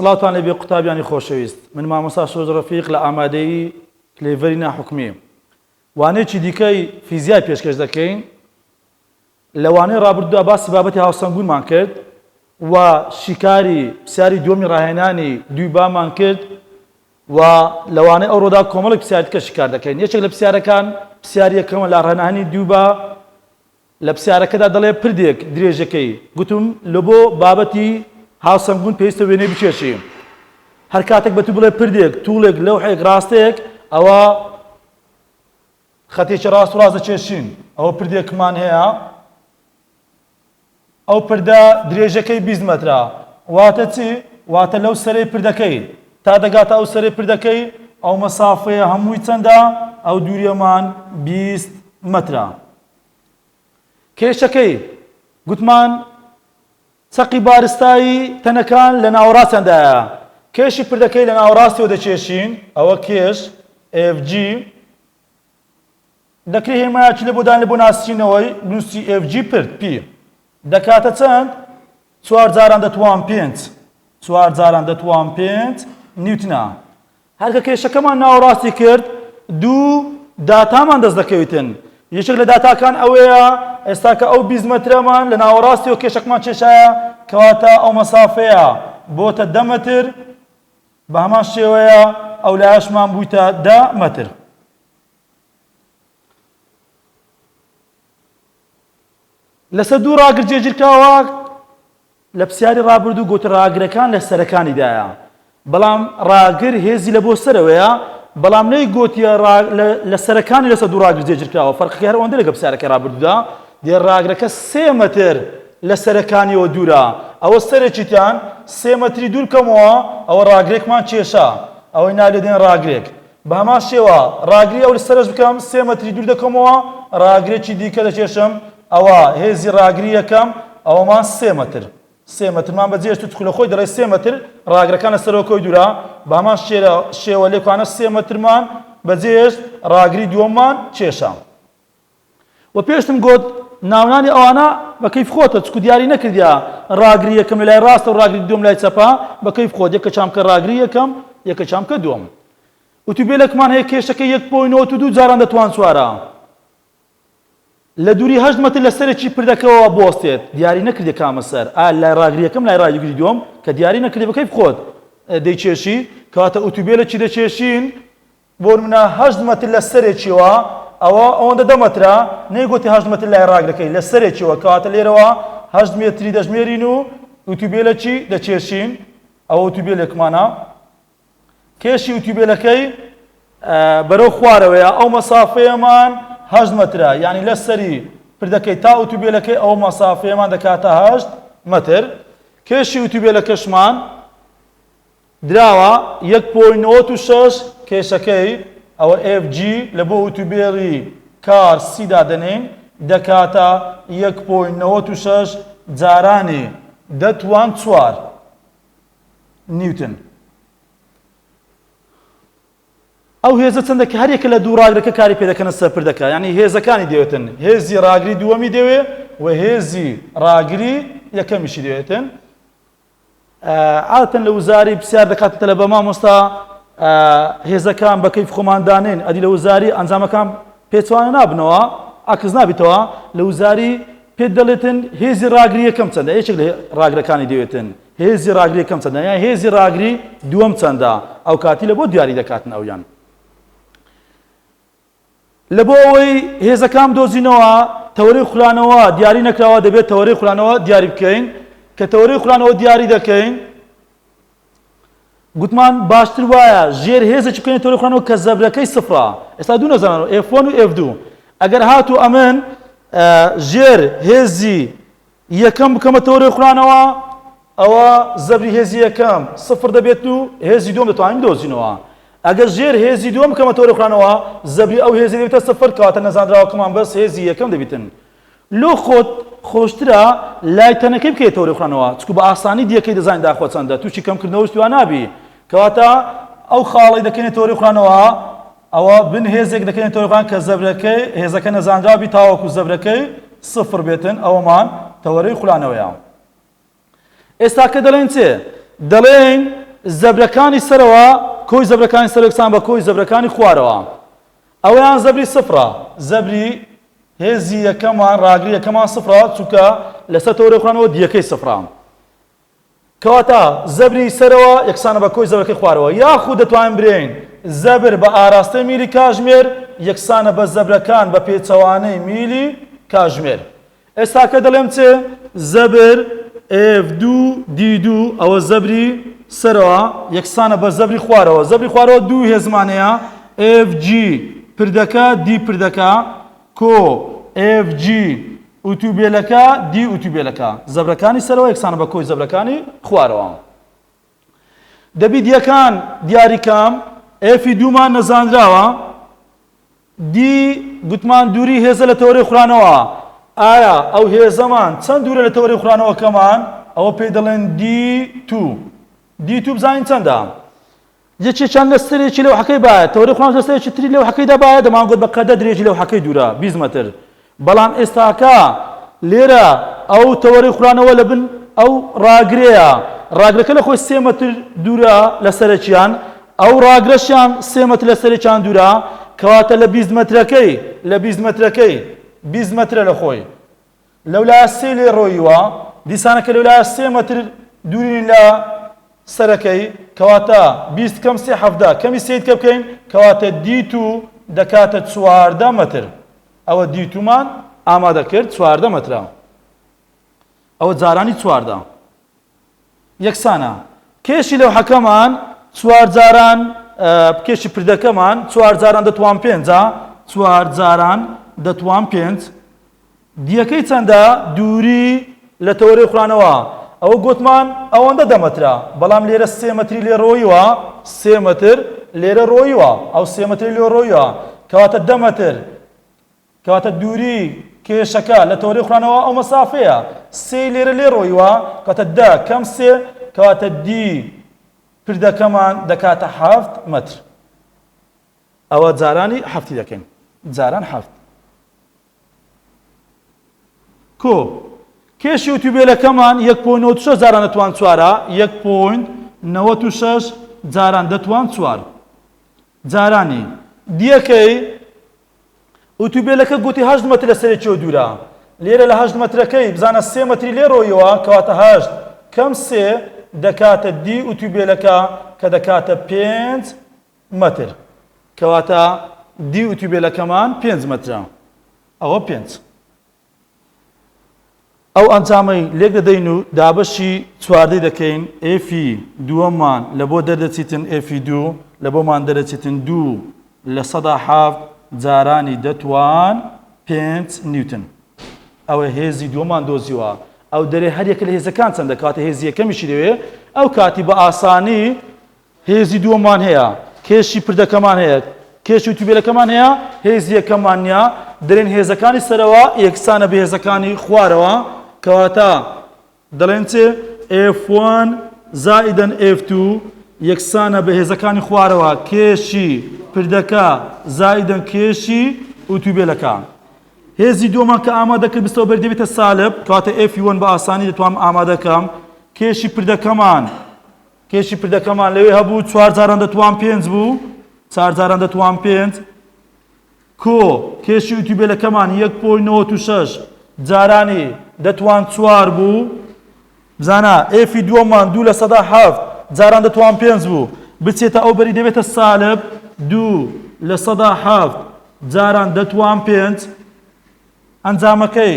سڵاوتان لێبێ قوتابیانی خۆشەویست من مامۆستا سۆز ڕەفیق لە ئامادەیی کلێڤەری ناحکومی وانەیەکی دیکەی فیزیای پێشکەش دەکەین لە وانەی ڕابردوودا باسی بابەتی هاوسەنگبوونمان کرد و شیکاری پرسیاری دووەمی ڕاهێنانی دووی بامان کرد و لە وانەی ئەوڕۆدا کۆمەڵێک پرسیاری دیکە شیکار دەکەین یەکێک لە پرسیارەکان پرسیاری یەکەمە لە ڕاهێنانی دوو با لە پرسیارەکەدا دەڵێ پردێک درێژەکەی گوتم لە بۆ بابەتی هاوسەنگبوون پێویستە وێنەی بکێشی هەر کاتێک بە تو بڵێ پردێک توڵێک لەوحێک ڕاستێک ئەوە خەتێکی ڕاست و ڕاست دەکێشین ئەوە پردێکمان هەیە ئەو پردە درێژەکەی 20 مەترە واتە چی واتە لەو سەرەی پردەکەی تا دەگاتە ئەو سەرەی پردەکەی ئەو مەسافەیە هەمووی چەندە ئەو دووریەمان 20 مەترە کێشەکەی گوتمان چەقی بارستایی تەنەکان لە ناوەڕاستیاندایە. کێشی پردەکەی لە ناوەڕاستیەوە دەکێشین، ئەوە کێش، FG، دەکرێ هێمایەکی لێ بۆ دانرێ بۆ ناسینەوەی، بنووسی FG پرد، P، دەکاتە چەند؟ چوار جاران دەتوان پێنج، چوار جاران دەتوان پێنج نیوتنە. هەر کە کێشەکەمان ناوەڕاستی کرد دوو داتامان دەست دەکەویتن یەکێک لە داتاکان ئەوەیە ئێستا کە ئەو 20 مەترەمان لە ناوەڕاستیەوە کێشەکەمان کێشایە کەواتە ئەو مەسافەیە بۆتە دە مەتر بە هەمان شێوەیە ئەو لایەشمان بوویتە دە مەتر. لەسەر دوو ڕاگر جێگیرکراوە لە پرسیاری ڕابردوو گوت ڕاگرەکان لە سەرەکانیدایە بەڵام ڕاگر هێزی لە بۆ سەرەوەیە بەڵام نەی گوتیە لە سەرەکانی لەسەر دوو ڕاگر جێگیرکراوە فەرقەکەی هەر ئەوەندە لەگە پرسیارەکەی ڕابردوودا دێ ڕاگرەکە سێ مەتر لە سەرەکانیەوە دوورە ئەوە سەرێکیتان سێ مەتری دوور کەمەوە ئەوە ڕاگرێکمان کێشا ئەوەی ناو لێ دێن ڕاگرێک بە هەمان شێوە ڕاگری ئەو سەرەش بکەم سێ مەتری دوور دەکەمەوە ڕاگرێکی دیکە دەکێشم ئەوە هێزی ڕاگری یەکەم ئەوەمان سێ مەتر سێ مەترمان بەجێشت و چکو لە خۆی دەڵێ سێ مەتر ڕاگرەکان لە سەرەوە کۆی دوورە بە هەمان شێوە لێکوانە سێ مەترمان بەجێشت ڕاگری دووەممان کێشا. وە پێشتم گۆت ناونانی ئەوانە بە کەیف خۆتە چکو دیاری نەکردیا ڕاگری یەکەم لە لای ڕاستە و ڕاگری دووەم لای چەپە بە کەیف خۆت یەکە چامکە ڕاگری یەکەم یەکە چامکە دووەم ئوتوبێلەکمان هەیە کێشەکەی یەک point 92 جاران دەتوان چوارە لە دووری هەشت مەتر لە سەرێکی پردەکەوە بوەستێت دیاری نەکردی کامە سەر ئا لای ڕاگری یەکەم لای ڕاگری دووەم کە دیاری نەکردی بە کەیف خۆت دەیکێشی کەواتە ئوتوبێلێکی دەکێشین بۆ نمونە هەشت مەتر لە سەرێکیەوە ئەوە ئەوەندە دە مەترە نەیگۆتی هەشت مەتر لای ڕاگرەکەی لە سەرێکیەوە کەواتە لێرەوە هەشت مەتری دەژمێرین و ئوتوبێلەکی دەکێشین ئەوە ئوتوبێلێکمانە کێشی ئوتوبێلەکەی بەرەو خوارەوەیە ئەو مەسافەیەمان هەشت مەترە یعنی لە سەری پردەکەی تا ئوتوبێلەکەی ئەو مەسافەیەمان دەکاتە هەشت مەتر کێشی ئوتوبێلەکەشمان دراوە یەک point 96 کێشەکەی ئەوە FG لە بۆ ئوتوبێلی car C دادەنێین دەکاتە یەک point 96 جارانی دە توان چوار نیوتن. ئەو هێزە چەندە کە هەریەکە لە دوو ڕاگرەکە کاری پێدەکەنە سەر پردەکە یعنی هێزەکانی دەوێتن هێزی ڕاگری دووەمی دەوێ و هێزی ڕاگری یەکەمیشی دەوێتن عادەتەن لە وزاری پرسیار دەکاتە تەلەبە مامۆستا هێزەکان بە کەیف خۆمان دانێن ئەدی لە وزاری ئەنجامەکان پێچوانە نابنەوە عکس نابیتەوە لە وزاری پێت دەڵێتن هێزی ڕاگری یەکەم چەندە یەکێک لە ڕاگرەکانی دەوێتن هێزی ڕاگری یەکەم چەندە یان هێزی ڕاگری دووەم چەندە ئەو کاتی لە بۆ دیاری دەکاتن ئەویان لە بۆ ئەوەی هێزەکان بدۆزینەوە تەوەرەی خولانەوە دیاری نەکراوە دەبێت تەوەرەی خولانەوە دیاری بکەین کە تەوەرەی خولانەوە دیاری دەکەین گوتمان باشتر وایە ژێر هێزێکی بکەین تەوەرەی خولانەوە کە زەبرەکەی سفرە ئێستا دوو نەزانەوە F1 و F2 ئەگەر هاتوو ئەمن ژێر هێزی یەکەم بکەمە تەوەرەی خولانەوە ئەوە زەبری هێزی یەکەم سفر دەبێت و هێزی دووەم دەتوانین بدۆزینەوە. ئەگەر ژێر هێزی دووەم بکەمە تەوەرەی خولانەوە زەبری ئەو هێزەی دەبێتە سفر کەواتە نەزانراوەکەمان بەس هێزی یەکەم دەبیتن. لۆ خۆت خۆشترە لای تەنەکەی بکەیە تەوەرەی خولانەوە چکو بە ئاسانی دیەکەی دەزانین داخۆ چەندە تووشی کەمکردنەوەش وا نابی کەواتە ئەو خاڵەی دەکەینە تەوەرەی خولانەوە ئەوە بن هێزێک دەکەینە تەوەرەی خولان کە زەبرەکەی هێزەکە نەزانراو بی تاوەکو زەبرەکەی سفر بێتن ئەوەمان تەوەرەی خولانەوەیە. ئێستا کە دەڵێن چێ؟ دەڵێن زەبرەکانی سەرەوە کۆی زەبرەکانی سەرەوە یەکسان بە کۆی زەبرەکانی خوارەوە. ئەوەیان زەبری سفرە، زەبری هێزی یەکەمان ڕاگری یەکەمان سفرە چونکە لەسەر تەوەرەی خوانەوە دیەکەی سفرە. کەواتە زەبری سەرەوە یەکسانە بە کۆی زەبرەکەی خوارەوە یاخود دەتوانین برێین زەبر بە ئاراستەی میلی کاژمێر یەکسانە بە زەبرەکان بە پێچەوانەی میلی کاژمێر. ئێستاکە دەڵێم چ؟ زەبر F دوو D دوو ئەوە زەبری سەرەوە یەکسانە بە زەبری خوارەوە زەبری خوارەوە دوو هێزمان هەیە F G پردەکە D پردەکە کۆ F G ئوتوبێلەکە D ئوتوبێلەکە زەبرەکانی سەرەوە یەکسانە بە کۆی زەبرەکانی خوارەوە. دەبی دیەکان دیاری کام F ی دوومان نەزانراوە D گوتمان دووری هێزە لە تەوەرەی خورانەوە ئایا ئەو هێزەمان چەند دوورە لە تەوەرەی خورانەوەکەمان ئەوە پێی دەڵێن D two D two بزانین چەندە یەکێکیان لە سەرێکی لەوحەکەی بایە تەوەرەی خورانەوە لە سەرێکی تری لەوحەکەیدا بایە دەمانگوت بە قەدە درێژی لەوحەکەی دوورە 20 مەتر بەڵام ئێستاکە لێرە ئەو تەوەرەی خورانەوە لە بن ئەو ڕاگرەیە، ڕاگرەکە لە خۆی سێ مەتر دوورە لە سەرەکیان، ئەو ڕاگرەشیان سێ مەتر لە سەرەکیان دوورە، کەواتە لە 20 مەترەکەی، لە 20 مەترەکەی، 20 مەترە لە خۆی. لەولایە سێ لێ ڕۆیوە، دیسانەکە لەولایە سێ مەتر دوورین لە سەرەکەی، کەواتە 20 کەم سێ 17، کەمی سێی کە بکەین، کەواتە D two دەکاتە 14 مەتر. ئەوە D two مان ئامادە کرد 14 مەترە ئەوە جارانی 14 یەکسانە کێشی لەوحەکەمان چوار جاران کێشی پردەکەمان چوار جاران دەتوان پێنجە چوار جاران دەتوان پێنج دیەکەی چەندە دووری لە تەوەرەی خورانەوە ئەوە گۆتمان ئەوەندە دە مەترە بەڵام لێرە سێ مەتری لێ ڕۆیوە سێ مەتر لێرە ڕۆیوە ئەو سێ مەتری لێ ڕۆیوە کەواتە دە مەتر کەواتە دووری کێشەکە لە تەوەرەی خورانەوە ئەو مەسافەیە سێی لێرە لێ ڕۆیوە کەواتە دە کەم سێ کەواتە D پردەکەمان دەکاتە حەفت مەتر ئەوە جارانی حەفتی دەکەین جاران حەفت کۆ کێشی ئوتوبێلەکەمان یەک point 96 جاران دەتوان چوارە یەک point 96 جاران دەتوان چوار جارانی دیەکەی ئوتوبێلەکە گوتی هەشت مەتر لە سەرێکیەوە دوورە لێرە لە هەشت مەترەکەی بزانە سێ مەتری لێ ڕۆیەوە کەواتە هەشت کەم سێ دەکاتە D ئوتوبێلەکە کە دەکاتە پێنج مەتر کەواتە D ئوتوبێلەکەمان پێنج مەترە ئەوە پێنج ئەو ئەنجامەی لێک دەدەین و دابەشی چواردەی دەکەین F ی دووەممان لە بۆ دەردەچیتن F ی دوو لە بۆمان دەرەچیتن دوو 7% جارانی دەتوان پێنج نیوتن ئەوە هێزی دووەمان دۆزیوە ئەو دەرێ هەر یەکە لە هێزەکان چەندە کاتە هێزی یەکەمیشی دەوێ ئەو کاتی بە ئاسانی هێزی دووەممان هەیە، کێشی پردەکەمان هەیە، کێشی ئوتوبێلەکەمان هەیە، هێزی یەکەممان نییە، دەلێن هێزەکانی سەرەوە یەکسانە بە هێزەکانی خوارەوە، کەواتە دەڵێن چ؟ F1 زائیدەن F2 یەکسانە بە هێزەکانی خوارەوە، کێشی پردەکە زائیدەن کێشی ئوتوبێلەکە. هێزی دووەمان کە ئامادە کرد بستەوە بەر دەبێتە سالب، کەواتە F1 بە ئاسانی دەتوانم ئامادەکەم، کێشی پردەکەمان کێشی پردەکەمان لەوێ هەبوو چوار جاران دەتوان پێنج بوو چوار جاران دەتوان پێنج کۆ کێشی ئوتوبێلەکەمان یەک point 96 جارانی دەتوان چوار بوو بزانە F ی دووەمان دوو 7% جاران دەتوان پێنج بوو بچێتە ئەو بەری دەبێتە سالب دوو 7% جاران دەتوان پێنج ئەنجامەکەی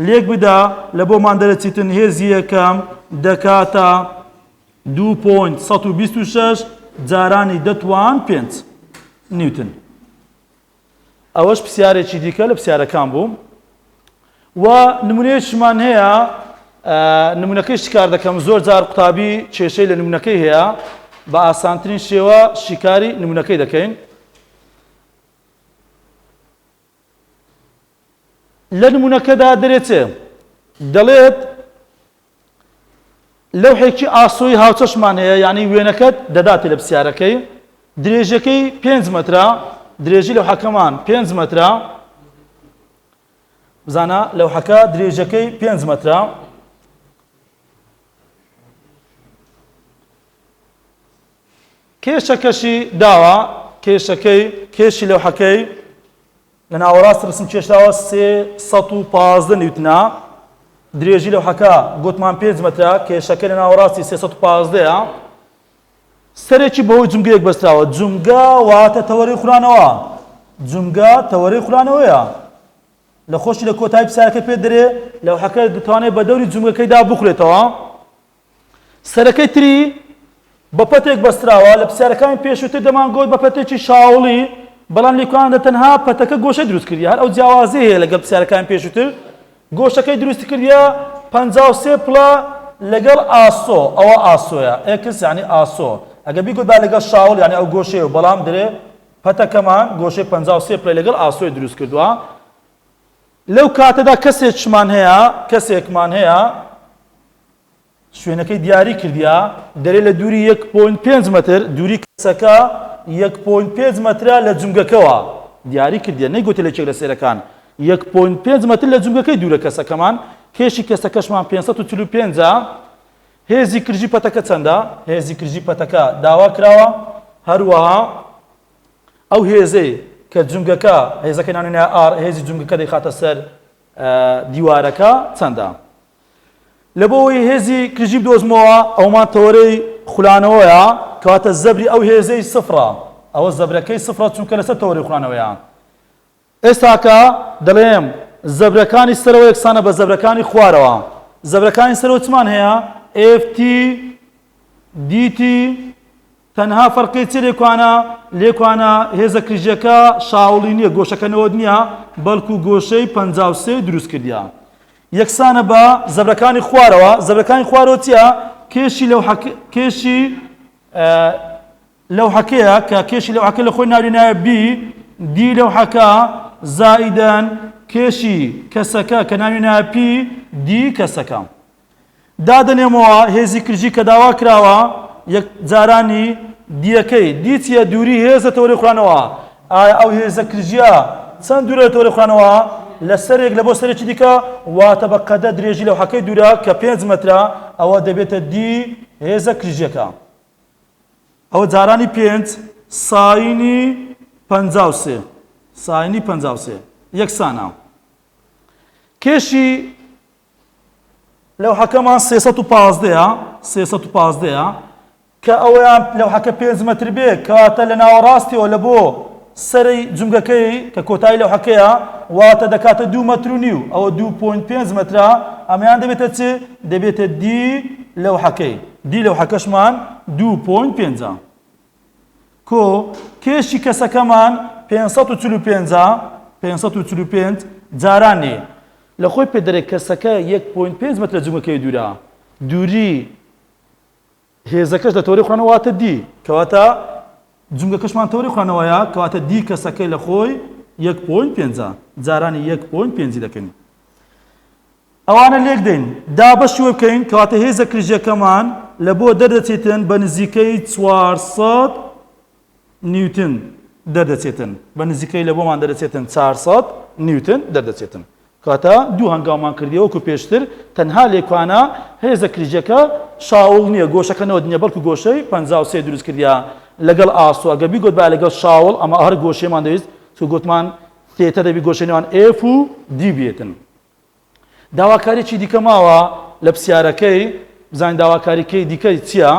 لێک بدە لە بۆمان دەرەچیتن هێزی یەکەم دەکاتە دوو point 126 جارانی دەتوان پێنج نیوتن. ئەوەش پرسیارێکی دیکە لە پرسیارەکان بوو و نمونەیەکیشمان هەیە نمونەکەی شکار دەکەم زۆر جار قوتابی کێشەی لە نمونەکەی هەیە بە ئاسانترین شێوە شیکاری نمونەکەی دەکەین. لە نمونەکەدا دەرێ چێ؟ دەڵێت لەوحێکی ئاسۆی هاوچەشمان هەیە یعنی وێنەکەت دەداتێ لە پرسیارەکەی درێژەکەی 5 مەترە درێژی لەوحەکەمان 5 مەترە بزانە لەوحەکە درێژەکەی 5 مەترە. کێشەکەشی داوە، کێشەکەی، کێشی لەوحەکەی لە ناوەڕاست ڕسم کێشراوە 315 نیوتنە، درێژی لەوحەکە گوتمان 5 مەترە، کێشەکە لە ناوەڕاستی 315ەیە. سەرێکی بەهۆی جومگەیەک بەستراوە، جومگە واتە تەوەرەی خورانەوە، جومگە تەوەرەی خورانەوەیە. لە خۆشی لە کۆتایی پرسیارەکە پێت دەرێ لەوحەکە دەتوانێت بە دەوری جومگەکەیدا بخورێتەوە. سەرەکەی تری بە پەتێک بەستراوە، لە پرسیارەکانی پێشووتر دەمانگوت بە پەتێکی شاوڵی، بەڵام لێکۆڵاندا تەنها پەتەکە گۆشەی دروست کردیە، هەر ئەو جیاوازیە هەیە لەگەڵ پرسیارەکانی پێشووتر، گۆشەکەی دروست کردیە 53 پلە لەگەڵ ئاسۆ، ئەوە ئاسۆیە، X یعنی ئاسۆ، ئەگەر بیگوتبا لەگەڵ شاوڵ یعنی ئەو گۆشەیە و بەڵام درێ پەتەکەمان گۆشەی 53 پلەی لەگەڵ ئاسۆی دروست کردووە. لەو کاتەدا کەسێکمان هەیە، کەسێکمان هەیە شوێنەکەی دیاری کردیە، دەرێ لە دووری یەک point پێنج مەتر، دووری کەسەکە یەک point پێنج مەترە لە جومگەکەوە دیاری کردیە، نەیگوتە لە یەکێک لە سەیرەکان، یەک point پێنج مەتر لە جومگەکەی دوورە کەسەکەمان، کێشی کەسەکەشمان 545 ە، هێزی کرژی پەتەکە چەندە؟ هێزی کرژی پەتەکە داوا کراوە، هەروەها ئەو هێزەی کە جومگەکە، هێزەکەی ناوی نایە R، هێزی جومگەکە دەیخاتە سەر دیوارەکە چەندە؟ لە بۆ ئەوەی هێزی کرژی بدۆزمەوە ئەومان تەوەرەی خولانەوەیە، کەواتە زەبری ئەو هێزەی سفرە، ئەوە زەبرەکەی سفرە چونکە لەسەر تەوەرەی خولانەوەیە. ئێستاکە دەڵێم زەبرەکانی سەرەوە یەکسانە بە زەبرەکانی خوارەوە. زەبرەکانی سەرەوە چمان هەیە؟ FT DT تەنها فەرقی چی لێکوانە؟ لێکوانە هێزە کرژیەکە شاوڵی نییە، گۆشەکە 90 نییە، بەڵکو گۆشەی 53 دروست کردیە. یەکسانە بە زەبرەکانی خوارەوە. زەبرەکانی خوارەوە چییە؟ کێشی لەوحەکە، کێشی لەوحەکەیە کە کێشی لەوحەکە لە خۆی ناوی ناوە B D لەوحەکە زائیدەن کێشی کەسەکە کە ناوی ناوە P D کەسەکە. دادەنێمەوە هێزی کرژی کە داوا کراوە یەک جارانی D یەکەی، D چییە؟ دووری هێز لە تەوەرەی خورانەوە. ئایا ئەو هێزە کرژییە چەند دوورە لە تەوەرەی خورانەوە؟ لە سەرێک لە بۆ سەرێکی دیکە، واتە بە قەدە درێژی لەوحەکەی دوورە کە 5 مەترە، ئەوە دەبێتە D هێزە کرژییەکە. ئەوە جارانی 5 sine ی 53، sine ی 53 یەکسانە کێشی لەوحەکەمان 315 ە، 315 ە، کە ئەوەیان لەوحەکە 5 مەتر بێ، کەواتە لە ناوەڕاستیەوە لە بۆ سەرەی جومگەکەی کە کۆتایی لەوحەکەیە، واتە دەکاتە 2 مەتر و نیو، ئەوە 2.5 مەترە، ئەمەیان دەبێتە چ؟ دەبێتە D لەوحەکەی، D لەوحەکەشمان 2.5 ە. کۆ کێشی کەسەکەمان 545 ە، 545 جارانی لە خۆی پێ دەرێ کەسەکە یەک point پێنج مەتر لە جومگەکەی دوورە، دووری هێزەکەش لە تەوەرەی خورانەوە واتە D، کەواتە جومگەکەشمان تەوەرەی خورانەوەیە، کەواتە D کەسەکەی لە خۆی یەک point پێنجە، جارانی یەک point پێنجی دەکەین. ئەوانە لێک دەین دابەشی وە بکەین، کەواتە هێزە کرژیەکەمان لە بۆ دەردەچێتن بە نزیکەی 400 نیوتن دەردەچێتن، بە نزیکەی لە بۆمان دەردەچێتن 400 نیوتن دەردەچێتن. کەواتە دوو هەنگاومان کردیە وەکو پێشتر، تەنها لێکوانە هێزە کرژیەکە شاوڵ نییە، گۆشەکە 90 نییە، بەڵکو گۆشەی 53 دروست کردیە لەگەڵ ئاسۆ. ئەگەر بیگوتبایە لەگەڵ شاوڵ ئەمە هەر گۆشەیمان دەویست، چونکە گوتمان theta دەبی گۆشەی نێوان F و D بێتن. داواکاریی دیکە ماوە لە پرسیارەکەی، بزانین داواکاریکەی دیکەی چییە؟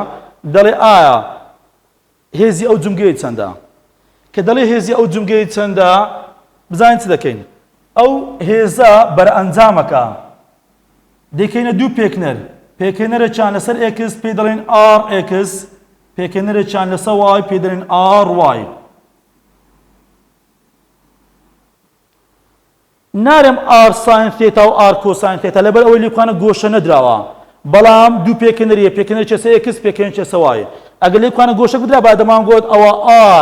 دەڵێ ئایا هێزی ئەو جومگەیە چەندە؟ کە دەڵێ هێزی ئەو جومگەیە چەندە، بزانین چ دەکەین. ئەو هێزە بەرئەنجامەکە دەیکەینە دوو پێکنەر، پێکهێنەرێکیان لەسەر X پێی دەڵێن R X، پێکهێنەرێکیان لەسەر Y پێی دەڵێن R Y. نارێم R sine theta و R cosine theta لەبەر ئەوەی لێکوانە گۆشە نەدراوە، بەڵام دوو پێکهێنەریە، پێکهێنەری کێسە X پێکهێنەری کێسە Y. ئەگەر لێکوانە گۆشەک بدرابا دەمانگۆت ئەوە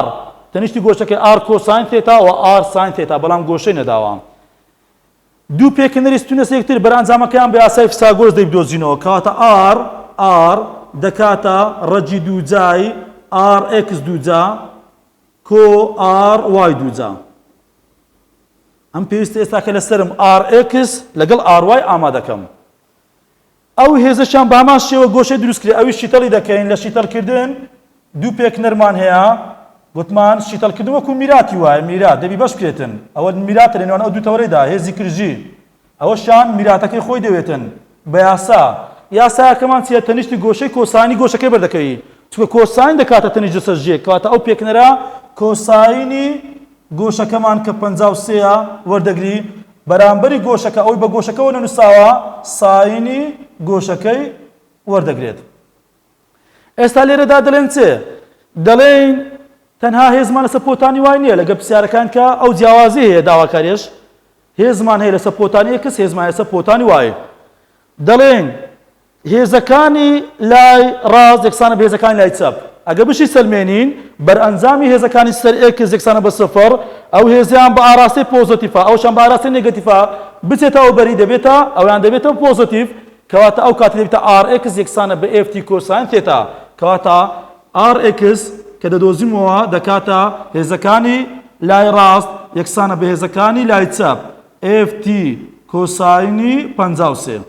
R تەنیشتی گۆشەکەی R cosine theta و R sine theta، بەڵام گۆشەی نەداوە. دوو پێکهێنەری ستوونە لەسەر یەکتر بەرئەنجامەکەیان بە یاسای فیساگۆرس دەیبدۆزینەوە، کەواتە R R دەکاتە ڕەگی دووجای R X دووجا کۆ R Y دووجا. ئەم پێویستە ئێستاکە لەسەرم R X لەگەڵ R Y ئامادەکەم. ئەو هێزەشیان بە هەمان شێوە گۆشەی دروست کرێ، ئەویش شیتەڵی دەکەین. لە شیتەڵکردن دوو پێکنەرمان هەیە گوتمان شیتەڵکردن وەکو میراتی وایە میرات دەبی بەش بکرێتن ئەوە میراتە لە نێوان ئەو دوو تەوەرەیدا هێزی کرژی ئەوەشیان میراتەکەی خۆی دەوێتن بە یاسا یاساکەمان چیە تەنیشتی گۆشەی کۆساینی گۆشەکەی بەردەکەوی چونکە کۆساین دەکاتە تەنیشت لەسەر ژێ کەواتە ئەو پێکنەرە کۆساینی گۆشەکەمان کە 53 ە وەردەگری بەرامبەری گۆشەکە ئەوەی بە گۆشەکەوە نەنووساوە ساینی گۆشەکەی وەردەگرێت. ئێستا لێرەدا دەڵێن چ؟ دەڵێین تەنها هێزمان لەسەر پۆتانی وای نییە لەگە پرسیارەکان کە ئەو جیاوازی هەیە داواکاریش هێزمان هەیە لەسەر پۆتانی ئێکس هێزمان لەسەر پۆتانی وای دەڵێن هێزەکانی لای ڕاست یەکسانە بە هێزەکانی لای چەپ ئەگە بشی سەلمێنین بەرئەنجامی هێزەکانی سەر ئێکس یەکسانە بە سفر ئەو هێزیان بە ئاراستەی پۆزەتیفە ئەوشان بە ئاراستەی نێگەتیفە بچێتە ئەو بەری دەبێتە ئەویان دەبێتە پۆزەتیف کەواتە ئەو کاتە دەبێتە ئاڕ ئێکس یەکسانە بە ئێف تی کۆساین تێتا. کەواتە ئاڕ ئێکس کە دەدۆزیمەوە دەکاتە هێزەکانی لای ڕاست یەکسانە بە هێزەکانی لای چەپ ئێف تی کۆساینی 53.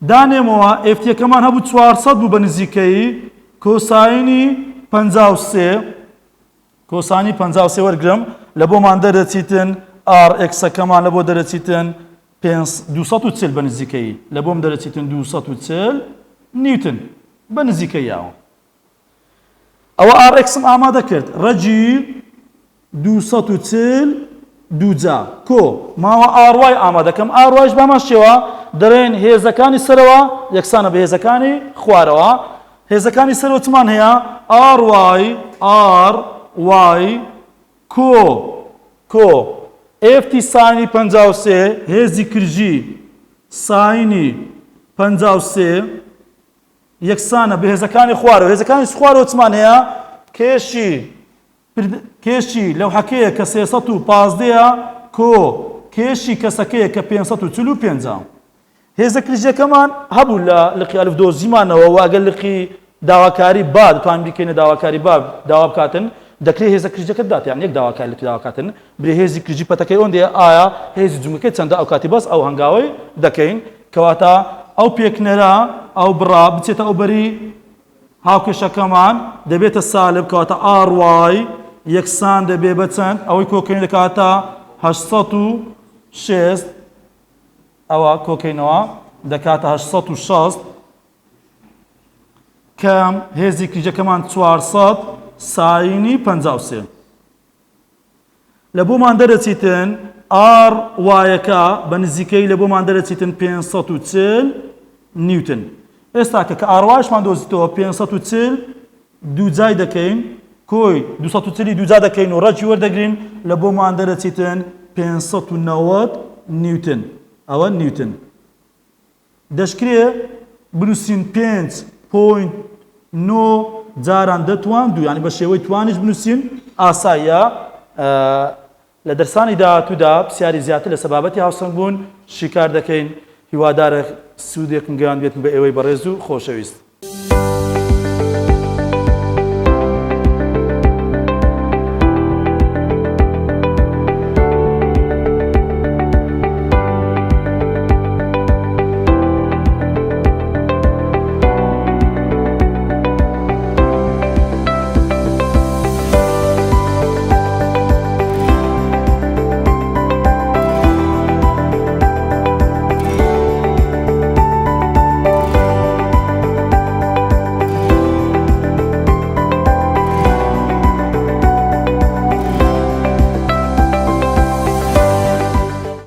دانێمەوە ئێف تیەکەمان هەبوو 400 بوو بە نزیکەیی کۆساینی 53 کۆسانی 53 وەرگرم لە بۆمان دەرەچیتن ئاڕ ئێکسەکەمان لە بۆ دەرەچیتن 240 بە نزیکەیی لە بۆم دەرەچیتن 240 نیوتن بە نزیکەی یاوە ئەوە ئاڕ ئێکسم ئامادە کرد ڕەگی 240 دووجا کۆ ماوە ئاڕوای ئامادەکەم ئاڕوایش بامان شێوە دەڵێن هێزەکانی سەرەوە یەکسانە بە هێزەکانی خوارەوە هێزەکانی سەرەوە چمان هەیە ئاڕ وای ئاڕ وای کۆ کۆ ئێف تی ساینی 53 هێزی کرژی ساینی 53 یەکسانە بە هێزەکانی خوارەوە هێزەکانی خوارەوە چمان هەیە کێشی کێشی لەوحەکەیە کە 315 ە کۆ کێشی کەسەکەیە کە 545 ە هێزە کرژیەکەمان هەبوو لە لقی ئەلف دۆزیمانەوە و ئەگەر لقی داواکاری با دەتوانین بیکەینە داواکاری با داوا بکاتن دەکرێت هێزە کرژەکە بدات یان یەک داواکاری لقی داواکاتن برێ هێزی کرژی پەتەکەی ئەوەندەیە ئایا هێزی جومگەکەی چەندە ئەو کاتی بەس ئەو هەنگاوەی دەکەین کەواتە ئەو پێکنەرە ئەو بڕا بچێتە ئەو بەری هاوکێشەکەمان دەبێتە سالب کەواتە ئاڕ وای یەکسان دەبێ بە چەند ئەوەی کۆکەین دەکاتە 860 ئەوە کۆکەینەوە دەکاتە 860 کەم هێزی کیژەکەمان 400 ساینی 53 لە بۆمان دەرەچیتن ئاڕ وایەکە بە نزیکەی لە بۆمان دەرەچیتن 540 نیوتن ئێستا کە کە ئاڕوایشمان دۆزیتەوە 540 دووجای دەکەین کۆی 240 دووجا دەکەین و ڕەگی وەردەگرین لە بۆمان دەرەچیتن 590 نیوتن ئەوە نیوتن دەشکرێ بنووسین پێنج point نۆ جاران دە توان دوو یانی بە شێوەی توانیش بنووسین ئاساییە لە دەرسانی داهاتوودا پرسیاری زیاتر لەسەر بابەتی هاوسەنگ بوون شیکار دەکەین هیوادارە سوودێکم گەیاندبێتم بە ئێوەی بەڕێز و خۆشەویست.